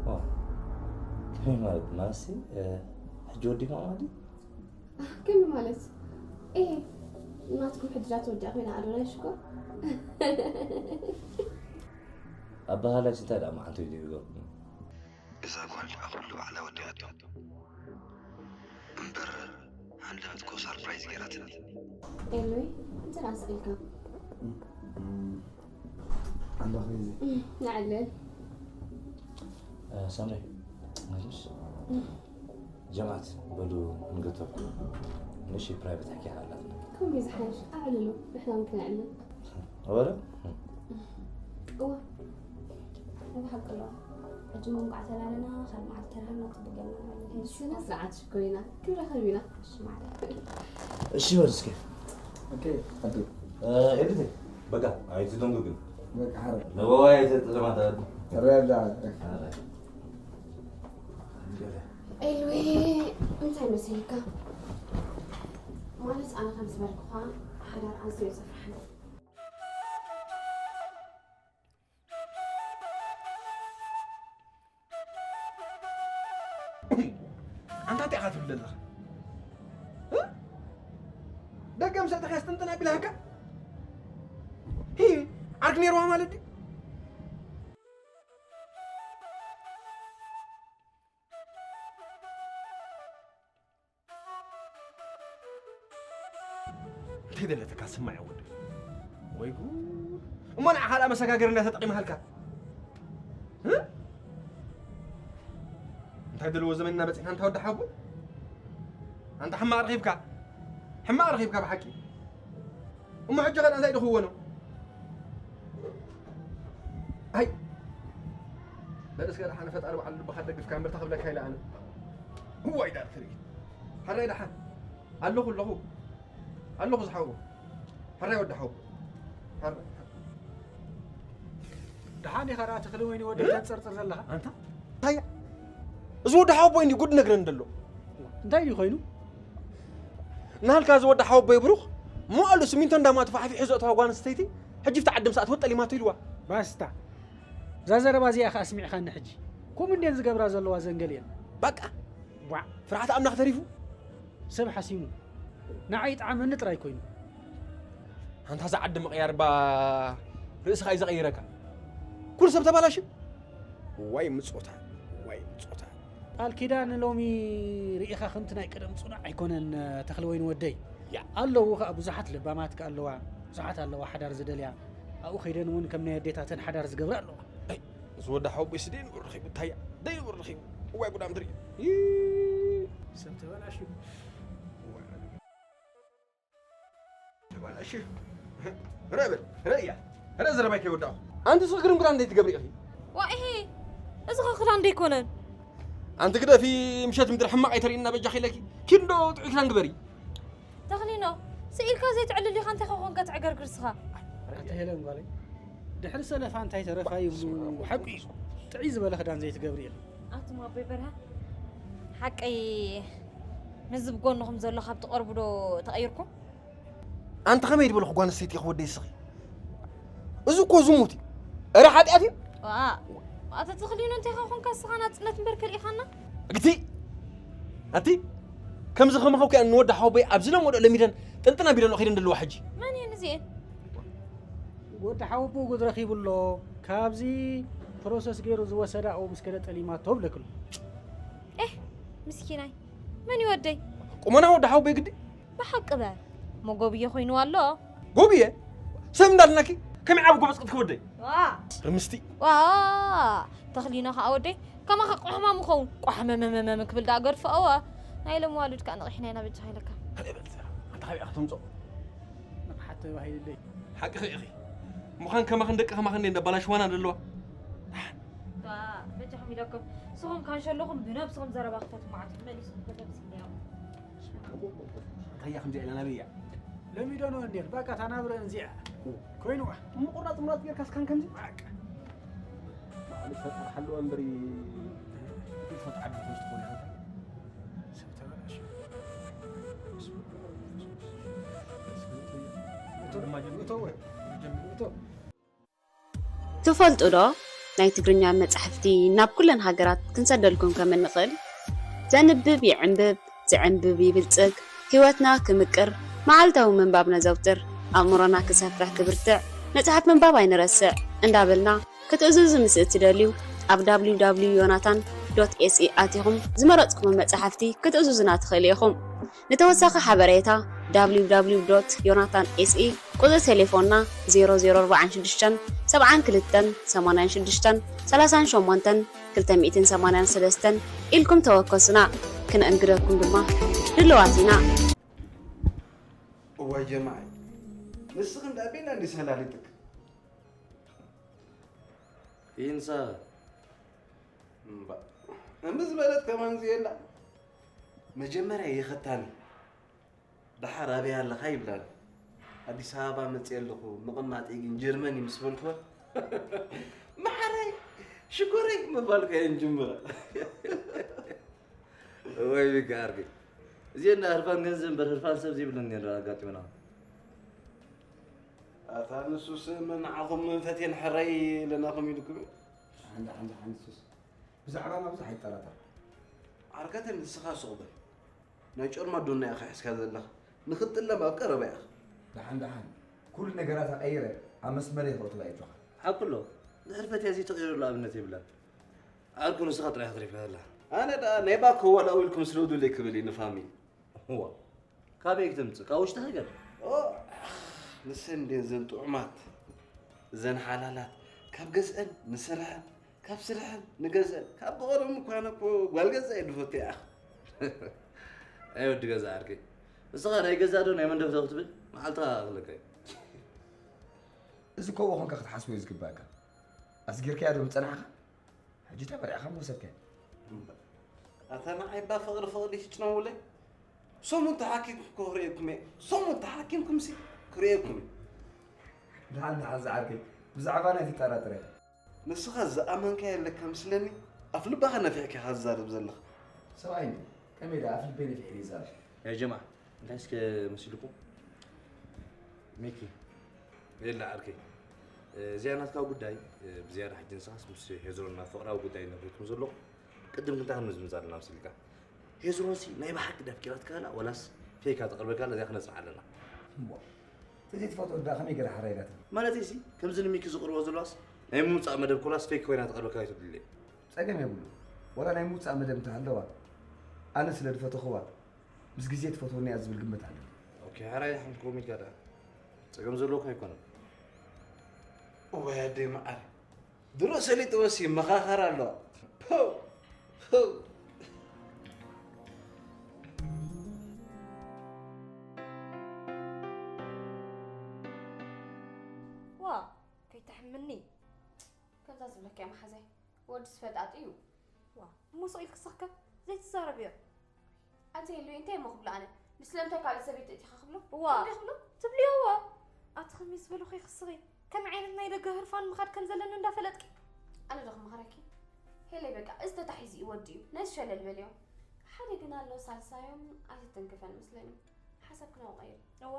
ዋ፣ ከመይ ማለት ናሲ፣ እ፣ ሕጂ ወዲእካ ማለት እዩ? ከመይ ማለት? ኤ ናትኩም ሕድራ ተወዲኣ ኮይና ኣዶናይ ሽኮር። ኣባህላሽ እንታይ ደኣ መዓንቶ እዩ ዘይብለኩም? እዛ ጓል ደኣ ኩሉ ባዕላ ወዲኣቶ እምበር፣ ሃንደበት እኮ ሳርፕራይዝ ገይራትኒ። ኤሉይ እንታይ ኣስኢልካ? ኣንዳ ኸይዚ ንዕልል። ሳምሪ፣ ማለሽ ጀማዓት በሉ፣ ንገተኩም። ንእሽተይ ፕራይቬት ሓኪኻ ኣላትና። ከምኡ እዩ ዝሓይሽ። ኣዕልሉ፣ ንሕና እውን ክንዕልል። ኣበለ እዋ፣ እዚ ሓቂ ኣለዋ። ሕጂ እሞ እንቋዕ ተላለና፣ ካልእ መዓልቲ ተራኺብና ጽቡቕ ጌርና ንዕልል። ስነ ስርዓት ሽኮሪና፣ ክንራኸብ ኢና። እሺ ማለት። እሺ በል እስኪ። ኦኬ፣ ኣዱ። ኤዲት በቃ ኣይትደንጉ ግን በቃ ሓረ። ነዋይ ተጥለማታ ረዳ። ኤልዊ እንታይ መሲልካ? ማለት ኣነ ከም ዝበልኩኻ ሓዳር ኣዝዩ እዩ ዘፍርሓኒ። ኣንታ እንታይ ኢኻ ትብል ዘለኻ? እ? ደገ ምስ ኣተኻ ስጥንጥን ኣቢላካ? ሂ፣ ዓርኪ ነይርዋ ማለት ድዩ? እንታይ ደለተካ ስማዕ ወዲ ወይ ጉድ። እሞ ንዓኻ ደኣ መሰጋገሪ እንዳ ተጠቒምሃልካ እ? እንታይ ደለዎ ዘመንና በፂሕና እንታ ወዲ ሓቦ? ኣንታ ሕማቕ ረኺብካ፣ ሕማቕ ረኺብካ ብሓቂ። እሞ ሕጂ ኸ እንታይ ድኽዎ ነው? ኣይ በል እስከ ደሓን ፈጣሪ ባዕሉ ልብኻ ደግፍካ እምበር ተኽብለካ ኢለ ኣነ። እዋይ ዳር ትርኢ። ሕራይ ደሓን ኣለኹ ኣለኹ ኣለኹ ዝሓቦ። ሕራይ ወዲ ሓቦ። ሕራይ። ደሓን ኢኻ ደኣ ተኽሊ ወይኒ ወዲ ተንጸርጽር ዘለኻ? ኣንታ ታያ እዚ ወዲ ሓቦይ እንዲ ጉድ ነግረን ደሎ። እንታይ ድዩ ኮይኑ? ናልካ እዚ ወዲ ሓወቦይ ብሩኽ መዋእሉ ስሚንቶ እንዳማቱ ፋሕፊሑ ዘእተዋ ጓል ኣንስተይቲ ሕጂ ብቲ ዓዲ ምስ ኣትወት ጠሊማቶ ኢልዋ። ባስታ። እዛ ዘረባ እዚኣ ከኣ ስሚዕኻኒ ሕጂ። ከምኡ እንድየን ዝገብራ ዘለዋ ዘንገል እየን። በቃ ቧዕ። ፍርሃት ኣምላኽ ተሪፉ። ሰብ ሓሲሙ ንዓይ ይጥዓመኒ ጥራይ ኮይኑ። ኣንታ እዛ ዓዲ ምቕያር እባ ርእስኻ እዩ ዘቐይረካ። ኩሉ ሰብ ተባላሽዩ። ዋይ ምጾታ፣ ዋይ ምጾታ። ቃል ኪዳን ሎሚ ርኢኻ ከምቲ ናይ ቀደም ጽኑዕ ኣይኮነን ተኽለ ወይኒ ወደይ። ያ። ኣለዉ ከኣ ብዙሓት ለባማት ከኣ ኣለዋ፣ ብዙሓት ኣለዋ ሓዳር ዝደልያ። ኣብኡ ከይደን እውን ከም ናይ ኣዴታተን ሓዳር ዝገብራ ኣለዋ። እዚ ወዲ ሓወቦይስ ደይ ንብር ረኺቡ ታያ፣ ደይ ንብር ረኺቡ። እዋይ ጉዳም ትርኢ። ሰብ ተበላሽዩ። ተበላሽዩ። ረ በል፣ ረ እያ። ረ ዘረባይ ከይወዳእኹ። ኣንቲ ስቕ ግርም ግራ እንዴት ትገብሪ ኢኺ? ዋኢሄ፣ እዚ ኸ ክዳን ደይኮነን። ኣንቲ ግደፊ፣ ምሸት ምድሪ ሕማቕ ኣይተርእይና በጃኺ ኢለኪ። ኪድ እንዶ ጥዑይ ክዳን ግበሪ። ተኽሊኖ፣ ስኢልካ ዘይትዕልል ኢኻ፣ እንታይ ኸ ኾንካ ትዕገርግር ስኻ? ኣቲ ሄለን ጓለይ፣ ድሕሪ ሰለፋ እንታይ ተረፋ ይብሉ፣ ሓቂ እዩ። ጥዕይ ዝበለ ክዳን ዘይትገብሪ ኢኺ። ኣቱም ኣቦይ በርሀ፣ ሓቀይ ምስዚ ብጎንኹም ዘሎ ካብ ትቐርቡ ዶ ተቐይርኩም? ኣንቲ ከመይ ዝበልኹ ጓል ኣንስተይቲ ኢኺ ወደይ እስኺ? እዚ እኮ ዝሙት እዩ። እረ ሓጢኣት እዩ። ዋ፣ ኣታ ተኽሊኖ እንታይ ኸ ኾንካ እስኻ ናጽነት እምበር ከልኢኻና? እግቲ ኣቲ ከምዚ ከመኸው ከኣ ንወዲ ሓወቦይ ኣብዚ ለመዶ ለሚደን ጥንጥን ኣቢለንኦ ኸይደን ደለዋ ሕጂ። መን እየን እዚኤን? ወዲ ሓወቦ ጉድ ረኺቡ ኣሎ። ካብዚ ፕሮሰስ ገይሩ ዝወሰዳ ኣብኡ ምስ ከደ ጠሊማቶ ብለክሉ። ኤህ ምስኪናይ፣ መን እዩ ወደይ? ቁመና ወዲ ሓወቦይ ግዲ። ብሓቂ በ፣ እሞ ጎብየ ኮይንዋ ኣሎ። ጎብየ? ሰብ እንዳልናኪ? ከመይ ዓቢ ጎበዝ ክትከ ወደይ? ዋ! ርምስቲ። ዋ! ተኽሊና ከኣ ወደይ ከማኻ ቋሕማም ምኸውን። ቋሕመመመመም ክብል ደኣ ገድፎ። እወ። ናይ ሎሚ ዋሉድ ከኣ ነቒሕና ኢና በጃኻ ኢለካ። ኣንታ ካበይ ኢኻ ተምጽኦ? ንቕሓት ተባሂልለይ። ሓቅኺ ኢኺ። ምዃን ከማኽን ደቂ ከማኽን እንደ ባላሽዋና ዘለዋ። ዋ! በጃኹም ኢለኩም። ንስኹም ካንሸሎኹም ብነብስኹም ዘረባ ክፈቱ መዓት እዩ። መሊስኩም ከተምሲ እኒኣኹም። እንታይ እያ ከምዚኣ ኢላ ናበይ እያ? ለሚዶ ነው እንዴት በቃ ታናብረ እንዚያ ኮይንዋ ምቑራፅ ምራፅ ጌርካ እስካን ከምዚ በቃ ባዕሉ ፈጣሪ ሓለዋ እምበሪ ትፈጥዓሉ ከምዝትኾነ ኢኻ ሰብ ተበላሽ እቶ ድማ ጀምር እቶ ወይ እቶ ትፈልጡ ዶ? ናይ ትግርኛ መጻሕፍቲ ናብ ኩለን ሃገራት ክንሰደልኩም ከም እንኽእል? ዘንብብ ይዕንብብ፣ ዝዕንብብ ይብልጽግ፣ ህይወትና ክምቅር፣ መዓልታዊ ምንባብ ነዘውትር፣ ኣእምሮና ክሰፍሕ ክብርትዕ፣ መጽሓፍ ምንባብ ኣይንረስዕ እንዳበልና ክትእዝዙ ምስ እትደልዩ ኣብ www ዮናታን ዶት ኤስኢ ኣቲኹም ዝመረጽኩሞ መጻሕፍቲ ክትእዝዙና ትኽእሉ ኢኹም። ንተወሳኺ ሓበሬታ www ዮናታን ኤስኢ ቁጽሪ ቴሌፎንና ዜሮ ዜሮ ኣርባዓን ሽዱሽተን ሰብዓን ክልተን ሰማንያን ሽዱሽተን ሰላሳን ሸሞንተን ክልተ ሚእትን ሰማንያን ሰለስተን ኢልኩም ተወከሱና። ክነእንግደኩም ድማ ድልዋት ኢና። እዋይ ጀማዓይ ንስኺ እንዳ ቤላ እንዲ ሰላሊጥክ ይንሳ እምባ እምቢ ዝበለት ከማን ዝየላ መጀመርያ የኸታኒ ደሓር ኣበይ ኣለኻ ይብላኒ ኣዲስ ኣበባ መፅእ ኣለኹ ምቕማጠይ ግን ጀርመን እዩ ምስ በልክዋ መሓረይ ሽኮረይ ምባልካ እየን ጅምራ ወይ ብጋርግ እዚአን ህርፋን ገንዘብ እምበር ህርፋን ሰብ ዘይብለን ነን ኣጋጢሙና ኣታ ንሱስ ንዓኹም ፈትየን ሕራይ ኢለናኹም ኢልኩም እዩ ሓንዳ ሓንዳ ሓንሱስ ብዛዕባና ብዙሕ ኣይጠራጠር ዓርከተ ንስኻ ሱቕ በል ናይ ጮርማ ዶና ኢኻ ሒዝካ ዘለኻ ንኽትጥለም ኣብ ቀረባ ኢኻ ደሓን ደሓን ኩሉ ነገራት ኣቐይረ ኣብ መስመር የኽእትዋ የጆኻ ሓቁሎ ድሕሪ ፈትያ እዚ ተቐይሩሉ ኣብነት የብላን ዓርኩ ንስኻ ጥራይ ክትሪፍ ኣላ ኣነ ደኣ ናይ ባኮ ዋላ ውልኩም ስለ ውዱለይ ክብል እዩ ንፋሚ ዋ ካበይ ክትምፅእ ካብ ውሽጢ ሃገር ንሰን እንደ ዘን ጥዑማት ዘን ሓላላት ካብ ገዝአን ንስርሐን ካብ ስርሐን ንገዝአን ካብ ብቐደም እኳ ኣነ እኮ ጓል ገዛ እየ ድፈቱ እያ ኣይ ወዲ ገዛ ዓርከይ ንስኻ ናይ ገዛ ዶ ናይ መንደፍ ዶ ክትብል መዓልትኻ ክለካ እዩ እዚ ከምኡ ኮንካ ክትሓስቦ እዩ ዝግባእካ ኣስጊርካያ ዶ ምፀናሕኻ ሕጂ ተበሪዕኻ ምወሰድካዮ ኣታ ንዓይ እባ ፍቕሪ ፍቕሪ ትጭነውለይ ሰሙን ተሓኪምኩም ክርእየኩም እየ ሰሙን ተሓኪምኩም ሲ ክርእየኩም እዩ ድሓን ድሓን ዝዓርከይ ብዛዕባ ናይ ትጠራጥረ ንስኻ ዝኣመንካ የለካ ምስለኒ ኣፍ ልባኻ ነፊሕካ ኢኻ ዝዛረብ ዘለኻ ሰብኣይ እንዲ ከመይ ደኣ ኣፍ ልበይ ነፊሕ እየ ይዛረብ ያ ጀማዓ እንታይ እስከ መሲልኩም ሚኪ የለ ዓርከይ እዚኣ ናትካ ጉዳይ ብዝያዳ ሕጂ ንስኻስ ምስ ሄዝሮን ናብ ፍቕራዊ ጉዳይ ነፊትኩም ዘለኹም ቅድም ክንታይ ክንምዝምዝ ኣለና መሲልካ ሄዝሮንሲ ናይ ብሓቂ ደፍቂራትካ ኣላ ወላስ ፌካ ተቕርበልካ ኣላ እዚኣ ክነጽንዓ ኣለና እሞ ተዘይትፈትዎ ዳ ከመይ ገለ ሓራ ኢላታ ማለተይሲ ከምዚ ንሚኪ ዝቕርቦ ዘለዋስ ናይ ምውጻእ መደብ ኮላስ ፌክ ኮይና ተቕርበልካ ኣይትድልየ ጸገም የብሉ ወላ ናይ ምውጻእ መደብ እንተሃለዋ ኣነ ስለ ዝፈተኽዋ ምስ ግዜ ትፈትወኒ እያ ዝብል ግምት ኣለኒ ኦኬ ሓራይ ሓንኮም ኢልካ ዳ ጸገም ዘለውካ ኣይኮነን እወ ኣደይ መዓር ድሮ ሰሊጥወሲ መኻኸር ኣለዋ ፖው ፖው ዋ ከይተሕምኒ ከምዛ ዝብለካ እያ መሓዛይ ወዲ ዝፈልጣጥ እዩ ዋ እሞ ስቕ ኢልክ ስኽከ ዘይትዛረብዮ ኣንተ የሉይ እንታይ እሞ ክብሎ ኣነ ንስለምንታይ ካልእ ሰበይቲ እቲኻ ክብሎ ዋ እንደ ክብሎ ትብልዮ ዋ ኣቲ ከመይ ዝበልኹ ይኽስኺ ከመይ ዓይነት ናይ ደገ ህርፋን ምኻድ ከም ዘለኒ እንዳፈለጥኪ ኣነ ዶ ክመኽረኪ ሄለይ በቃ እዚ ተታሒዙ እዩ ወዲኡ ነዚ ሸለል በልዮ ሓደ ግን ኣሎ ሳልሳዮም ኣይትተንክፈን መስለኒ ሓሳብክን ኣውቐይር እዋ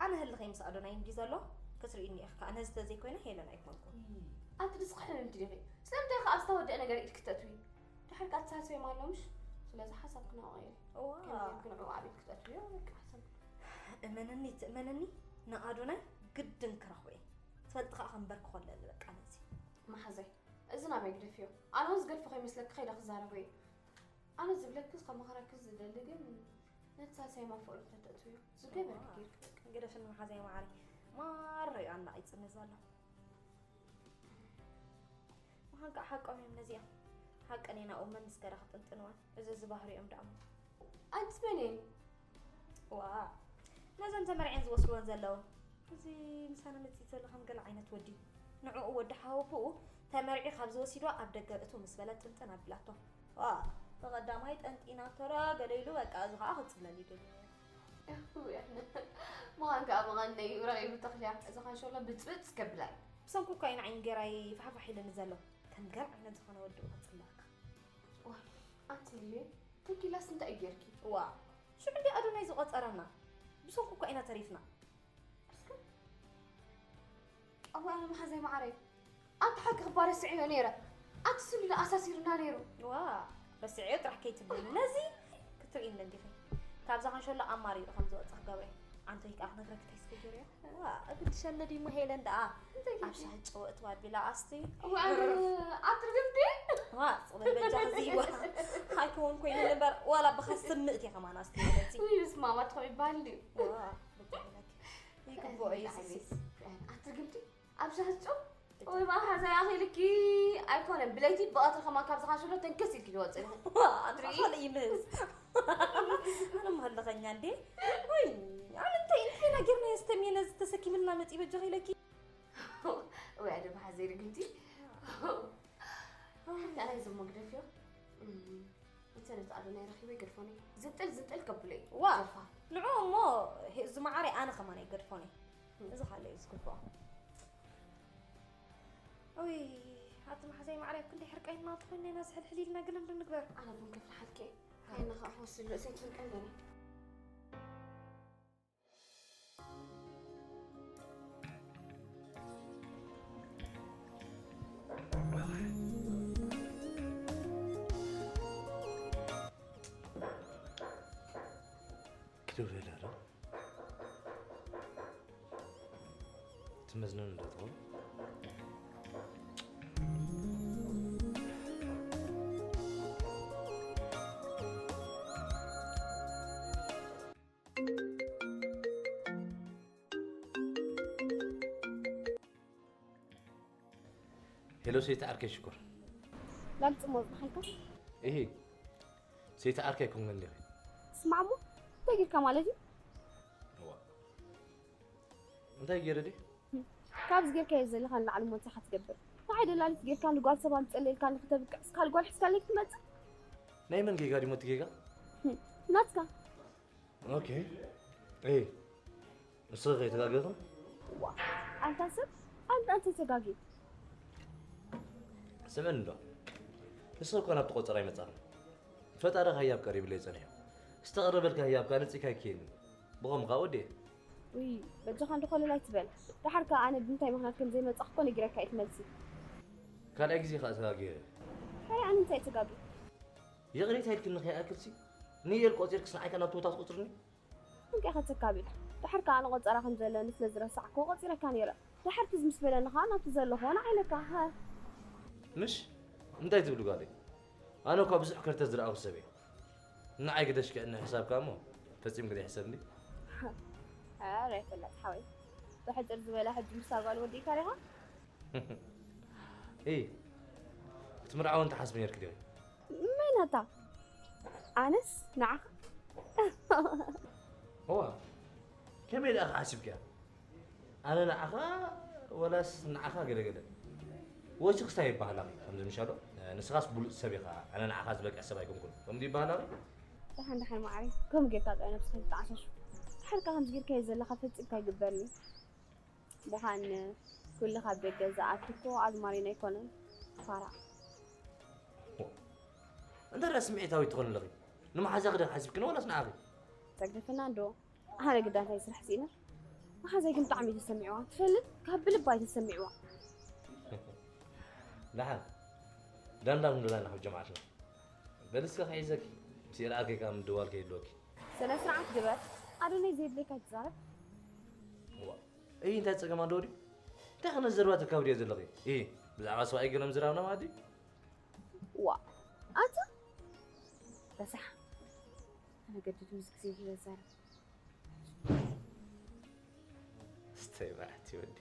ኣነ ህልኸይ ምስ ኣዶናይ እንዲ ዘሎ ክትርእኒ ኢኺ ከዓ ነዚ ተዘይኮይነ ሄለን ኣይኮንኩን ኣንቲ ድስኺ ሕምምቲ ዲኺ ስለምንታይ ከ ኣብ ዝተወደአ ነገር ኢድ ክተትዊ ድሕር ቃል ሳልሳዮም ኣሎ ምሽ ስለዚ ሓሳብክን ኣውቐይር እዋ ክንዑ ኣብ ኢድ ክተትውዮ በቃ ሓሳብ እመነኒ ትእመነኒ ንኣዶናይ ግድን ክረኽቦ እየ ትፈልጢ ከዓ ከንበርክኾ ኣለኒ በቃ ነዚ መሓዘይ እዚ ናበይ ግደፍዮ ኣነ እውን ዝገድፎ ከይመስለኪ ከይደ ክዛረቦ እየ ኣነ ዝብለኪ ከመኸረኪ ዝደሊ ግን ነቲ ሳልሳይ ማፍቕሩ እንተተእትውዮ ዝገበርኪ ጌርኪ በቃ። ገደፍኒ መሓዛይ መዓረይ ማረይ ኣናቒጽኒ ዘሎ። ምዃን ከዓ ሓቆም እዮም ነዚኣ። ሓቀን ኢና ኡመን ምስ ገራ ክጥንጥንወን። እዚ እዚ ባህሪኦም ደኣ እሞ። ኣንቺ መን እየን? ዋ፣ ነዘን ተመርዕየን ዝወስድወን ዘለዉ። እዚ ምሳና መጺእ ዘሎ ከም ገለ ዓይነት ወዲ። ንዕኡ ወዲ ሓወቦኡ ተመርዒ ካብ ዝወሲድዋ ኣብ ደገ እትው ምስ በለት ጥንጥን ኣቢላቶ። ዋ፣ ብቐዳማይ ጠንጢና ተራ ገለ ኢሉ በቃ እዚ ከዓ ክጽለል ይደሊ። እውያን። ምዃን ከዓ መቐነዩ ረኺቡ ተኽልያ። እዚ ካንሸሎ ብጽብጽ ከብላል። ብሰንኩ እኳ እዩ ንዓይን ገይራይ ፋሕፋሕ ኢለኒ ዘሎ። ከም ገል ዓይነት ዝኾነ ወዲ እኮ ጽላካ። ዋይ፣ ኣንቲ ልዩ፣ ተኪላስ እንታይ ጌርኪ? ዋ፣ ሽዑ እንዲ ኣዶናይ ዝቆጸረና። ብሰንኩ እኳ ኢና ተሪፍና። እዋይ፣ ኣነ መሓዘይ መዓረይ። ኣንቲ ሓቂ ክባ ረስዕዮ ነይረ። ኣንቲ ስሉ ኣሳሲርና ነይሩ። ዋ፣ ረስዕዮ ጥራሕ ከይትብሊ። ነዚ ክትርእይኒ እንዲኺ። ካብዛ ካንሸሎ ኣማሪሩ ከም ዝወጽእ ክገብረ። ኣንቶይ ከኣ ክነግረኪ እንታይ ስለ ገይረዮ? ዋ፣ እግዲ ሸለ ድዩ ሄለን ደኣ? እንታይ ኣብ ጌርኪ? ሻሂ ጨው እትዋ ኣቢላ ኣስቲ። እዋ፣ ኣነ ኣትርግምቲ? ዋ፣ ጽበል በጃ እዚ ይዋ። ኣይከውን ኮይኑ ነበር፣ ዋላ ብኻ ስምእት እየ ከማን ኣስቲ በለቲ። ውይ፣ ምስ ማማ ትኾ ይባል ድዩ? ዋ፣ ብጣዕሚ ለኪ። ይግብኦ እዩ ዝዚ። ኣትርግምቲ? ኣብ ሻሂ ጨው? ወይ መሓዛይ ኣኺልኪ ኣይኮነን፣ ብለይቲ ብቐትሪ ከማን ካብ ዝኻሽሎ ተንከስ ኢልኪ ትወፅኢ ኢኺ። ዋ፣ ኣንታ ትርኢ? ካልእ ይምህዝ። ኣነ መሃለኸኛ እንዴ? ወይ፣ ኣነ እንታይ፣ እንታይ ናጌርና የስተምየነ ዝተሰኪምልና መፂ በጃኺ ኢለኪ? ወይ፣ ኣደ መሓዘይ ርግምቲ። ሓንቲ ኣራይ ዘሞ ግደፍዮ። እም፣ እንተ ነቲ ኣዶናይ ረኺበ ይገድፎኒ። ዝንጥል፣ ዝንጥል ከብሎ እዩ። ዋ፣ ጀፋ። ንዑ እሞ፣ ሄ-፣ እዚ መዓረይ ኣነ ከማን ኣይገድፎኒ። እም። እዚ ካልእ እዩ ዝግብኦ። ኡይ፣ ኣቲ መሓዘይ ማዕረይ፣ ኣብ ክንደይ ሕርቃይ እናተኾይና ኢና ዝሕልሕል ኢልና ግን እንዶ ንግበር። ኣነ ቡን ከፍልሓልኪ እየ። ካይና ኸዓ ክወስድ ርእሰይ ትፍንቀል በለ። ክደውለላ ዶ? ትመዝነን እንዳትኾን። ሄሎ፣ ሰይቲ ዓርከይ ሽኮር። ላል ጽሞ ዝበሃልካ? እሂ፣ ሰይቲ ዓርከይ ኣይኮንክን ዲኺ? ስማዕ እሞ፣ እንታይ ጌርካ ማለት እዩ? እዋ። እንታይ ገይረ ድየ? ካብዚ ጌርካዮ ዘለኻ ንላዕሊ እሞ እንታይ ኢኻ ትገብር? ንዓይ ደላሊት ጌርካ ንጓል ሰብ ኣምጽእ ኢልካ ንኽተብቅዕ፣ እስኻ ጓል ሒዝካለይ ክትመጽእ? ናይ መን ጌጋ ድዩ እቲ ጌጋ? ናትካ። ኦኬ። እይ፣ ንስኺ ከይተጋገኽን? ዋ፣ ኣንታ ሰብ፣ ኣንታ፣ ኣንታ ተጋጊ። ስምዕኒ እንዶ፣ ንስኺ እኮ ናብቲ ቆጸራ ኣይመጻኽን። ፈጣሪ ካብ ህያብ ቀሪብለይ ጸኒሑ። ዝተቐረበልካ ህያብ ከኣ ነጺግካ ኣይክየኒ። ብኸምኡ ከኣ ወዲኤ። ውይ፣ በጃኻ እንዶ ኮለል ኣይትበል። ደሓር ከኣ ኣነ ብምንታይ ምኽንያት ከም ዘይመጻኹ እኮ ነጊረካ እየ ትመልሲ። ካልኣይ ግዜ ከኣ ተጋግየ። ታዲያ ኣነ እንታይ እየ ተጋግየ? ይቕሬታ ኢልክኒ ከይኣክልሲ፣ ንየል ቆጺርክስ ንዓይ ከኣ ናብ ትውታ ትቑጽርኒ? እንቃ ኢኻ ተካቢድ። ደሓር ከኣ ኣነ ቆጸራ ከም ዘለኒ ስለ ዝረሳዕኩ ቆጺረካ ነይረ። ደሓር ትዝ ምስ በለኒ ከኣ ናብቲ ዘለኹ ንዓይ ኢለካ። ሃ። ምሽ? እንታይ ትብሊ ጓለይ? ኣነ እኳ ብዙሕ ከርተት ዝረኣኹ ሰብ እየ። ንዓይ ግደሽ ከእኒ ሕሳብካ እሞ ፈጺምኪ ዘይሕሰብ እንዲ። ኣረ ኣይፈለጥ ሓወይ። ብሕጽር ዝበለ ሕጂ ምስታ ጓል ወዲእካ ዲኻ? እይ፣ ክትምርዓዊ እንተሓስቢ ነይርኪ ዲኺ? መን ኣታ? ኣነስ ንዓኻ? እዋ፣ ከመይ ደኣ ሓሲብኪያ? ኣነ ንዓኻ ወላስ ንዓኻ ገለ ገለ? ወችኽስታ ይበሃላኺ፣ ከምዚ ምሻሎ? ንስኻስ ብሉጽ ሰብ ኢኻ፣ ኣነ ንዓኻ ዝበቅዕ ሰብ ኣይኮንኩን። ከምዚ ይበሃላኺ? ደሓን፣ ደሓን መዓረይ፣ ከምኡ ጌርካ ጥራይ ነብስኻ ኣይትተዓሻሹ። ድሓር ከኣ ከምዚ ጌርካዮ ዘለኻ ፈጺምካ ኣይግበርን እዩ። ምዃን ኩሉ ካብ ደገ ዝኣቱ እኮ ኣዝማሪኖ ኣይኮነን፣ ፋራ። ኦ፣ እንታይ ደኣ ስምዒታዊት ትኾኒ ኣለኺ? ንመሓዛኺ ዶ ሓሲብክኒ ወላስ ንዓኺ? ተግደፈና እንዶ። ኣነ ግዳ እንታይ ስራሕ ስኢነ? መሓዛይ ግን ብጣዕሚ እዩ ተሰሚዕዋ። ትፈልጥ? ካብ ብልባ እዩ ተሰሚዕዋ። ደሓን። ዳንዳን ንብላ ኢና ካብ ጀማዓትና። በል እስከ ክሒዘኪ። ምስ ይርኣኪ ከኣ ምድዋል ከይህልወኪ። ስነ ስርዓት ግበር። ኣዶናይ ዘየድልየካ ኣይትዛረብ። እዋ። እይ፣ እንታይ ጸገም ኣለዎ ድዩ? እንታይ ከነ ዘረባ ተካብድዮ ዘለኺ? እይ፣ ብዛዕባ ሰብኣይ ገለ ምዝራብና ማለት ድዩ? ዋ፣ ኣንተ ረሳሕ። ኣነ ገዲዱ ምስ ግዜ ይዛረብ። ስተይ መራሕቲ ወዲ።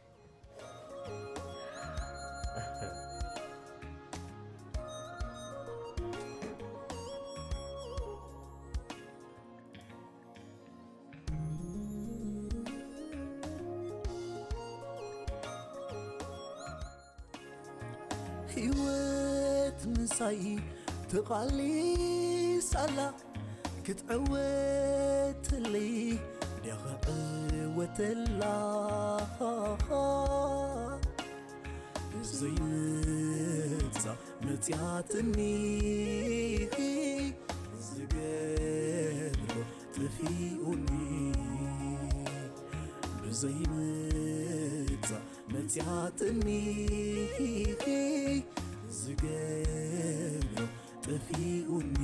ህይወት ምሳይ ተቓሊሳላ ክትዕወትለይ ድያ ክዕወተላ ዘይመጻ መጽያትኒ ዝገብሮ ጥፊኡኒ ብዘይመጻ መጽያትኒ ዝገብሮ ጠፊኡኒ